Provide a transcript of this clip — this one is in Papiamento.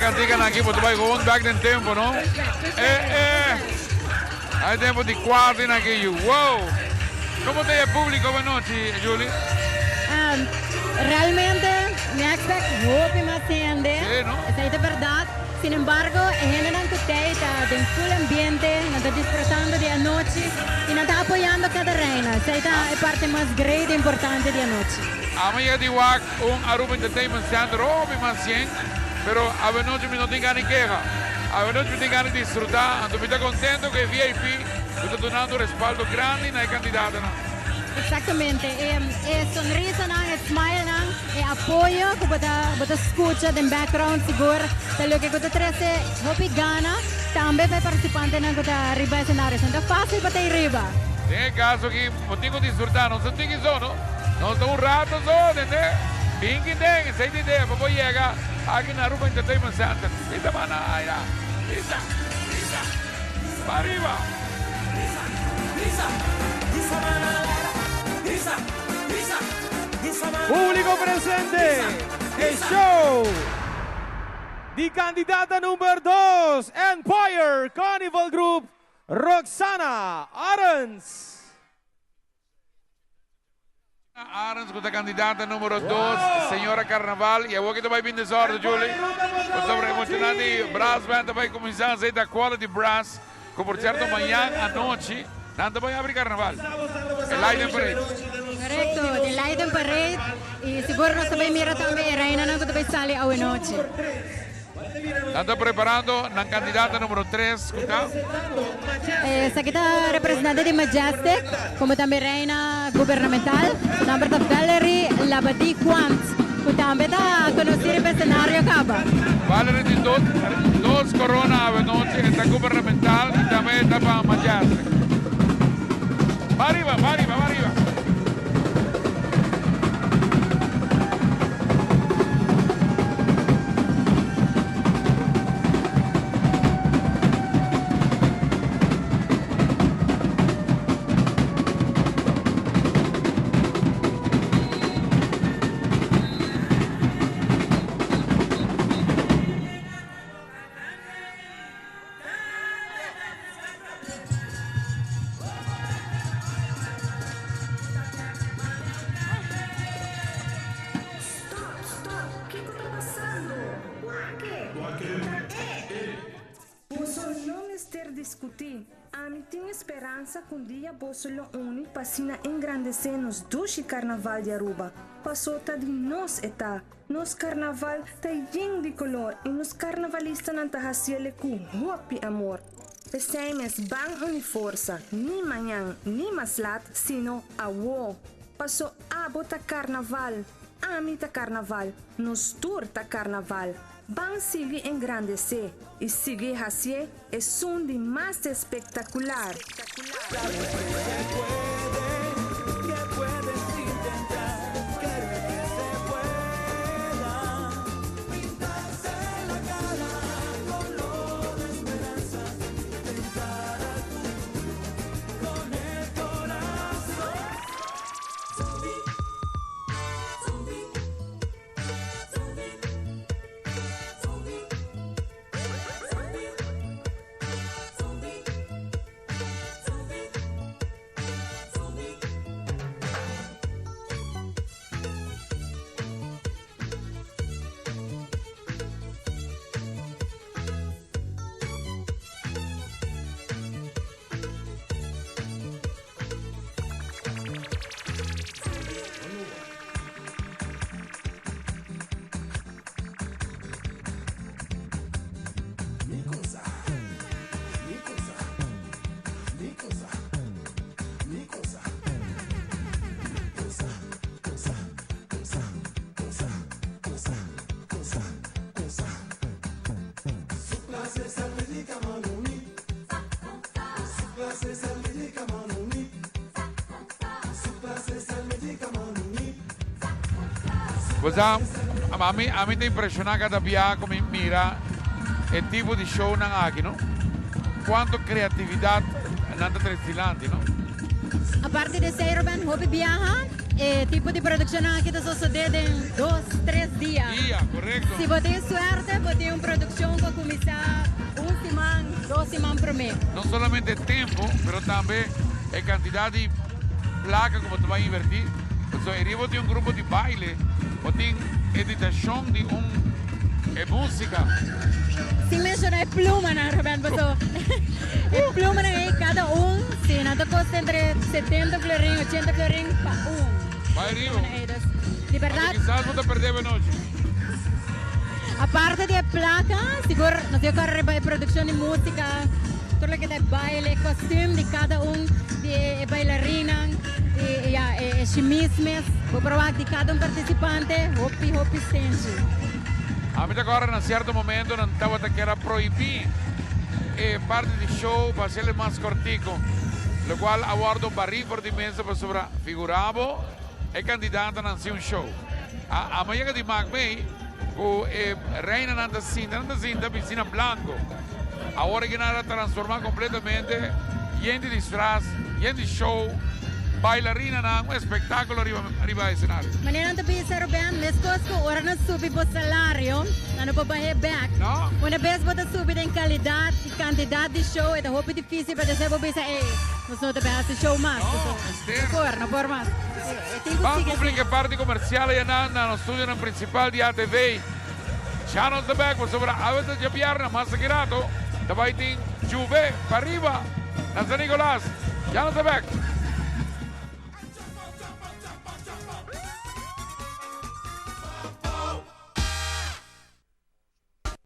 cantica nan aki bo ta bay gewoon back den tempo no. Eh eh. Ay tempo di cuarto nan aki yu. Wow. Como ta e publico anochi Julie? Realmente mi a expect hopi mas hende. Sí no. Esey ta berdad. Sin embargo e hendenan cu tey ta den full ambiente, nan ta disfrutando di anochi y nan ta apoyando cada reina. Esey ta e parti mas great y importante di anochi. Amo yega di wak un Aruba Entertainment Center hopi mas yen, pero awenochi mi no tin gana di keha. Awenochi mi tin gana di disfruta, anto mi ta contento cu e VIP cu ta dunando respaldo grandi na e candidatonan. Exactamente, e e sonrisanan, e smilenan, e apoyo cu bo ta bo ta scucha den background sigur ta loke cu ta trece hopi gana tambe pa e participantenan cu ta riba escenario. Esnan ta facil pa ta ei riba. Den e caso aki bo tin cu disfruta, no ta tiki so no. Nos ta un rato so, tende? Bin ki den, esei ta idea pa bo yega aki na Aruba Entertainment Center. Bisa mana aira, bisa, bisa, pa riba. Publico presente, e show di candidata number dos, Empire Carnival Group, Roxana Arends. Arends cu ta candidata numero dos, Señora Carnaval, y awor ki ta bay bin desordo, Julie, pasobra e muchanan di Brass Band ta bay cuminsa haci ta Quality Brass, cu por cierto mañan anochi nan ta bay abri Carnaval, e Leiden Parade. Correcto, di Leiden Parade, y sigur nos ta bay mira tambe e reinanan cu ta bay sali awe nochi. Nan ta preparando nan candidata numero tres cu ta. Esaki ta representante di Majestic, como tambe reina gubernamental. Su nomber ta Valerie Labadie Quant, cu tambe ta conoci riba escenario caba. Valerie tin dos corona awe nochi, e ta gubernamental y tambe e ta pa Majestic. Ba riba, ba riba, ba riba. Stop, stop, kiko ta pasando? Wake! Ta e! Boso no mester diskutí. Ami tin e speransa ku un dia boso lo uni pa asina engrandesé nos dushi karnaval di Aruba. Paso ta di nos e ta. Nos karnaval ta yen di kolor i nos karnavalistanan ta hasiel e ku hopi amor. P'esei mes ban uni forsa, ni mañan ni mas lat, sino awo. Paso abo ta karnaval, ami ta karnaval, nos tur ta karnaval. Ban sigui engrandesé i sigui hasié esun di mas espektakular. Bo sa, ami, ami ta impresiona cada bia cu mi mira e tipo di shownan aki, no? Cuanto creatividad nan ta trece dilanti, no? Aparte di esey, Ruben, hopi biaha. E tipo di produccion aki ta sosode den dos, tres dia. Dia, correcto. Si bo tin suerte, bo tin un produccion cu a cuminsa un siman, dos siman prome. No solamente tempo, pero tambe e cantidad di placa cu bo ta bay inverti. Pasobra e riba bo tin un grupo di baile, bo tin editacion di un e musica. Sin menciona e plumanan, Ruben, pasobra e plumanan ey cada un, si, nan ta costa entre setenta florin, ochenta florin pa un. Bay riba. Di berdad. Anto kisas bo ta perde bo nochi. Aparte di e placa, sigur nos tin acorda riba e produccion di musica, tur loke ta e baile, e costume di cada un di e bailarinnan y ya e shimis mes. Bo por wak di cada un participante hopi hopi stenchi. Ami ta acorda na cierto momento nan tabata kier a prohibi e parti di show pa haciele mas cortico, locual a wordo bari for di mesa pasobra figura bo e candidatonan sin un show. A ama yega di mak mei ku e reinanan ta sinta, nan ta sinta pisina blanko. Awor aki nan a transforma kompletamente, yen di disfras, yen di show, bailarinanan, un espektakulo riba riba esenario. Manera nan ta bisa Ruben, meskos ku ora nan subi bo salario, nan no por bah'é bek. No. Una bes bo ta subi den kalidat i kantidat di show, e ta hopi difisil pa despues bo bisa, ey, nos no ta bay hasi show mas. No, mester. No por, no por mas. Ban cumpli cu e parti comercial ayanan na nos studionan principal di ATV. Ya nos ta bek pasobra awe ta djabièrnè mas aki rato ta bay tin Juve pariba na San Nicolas. Ya nos ta bek.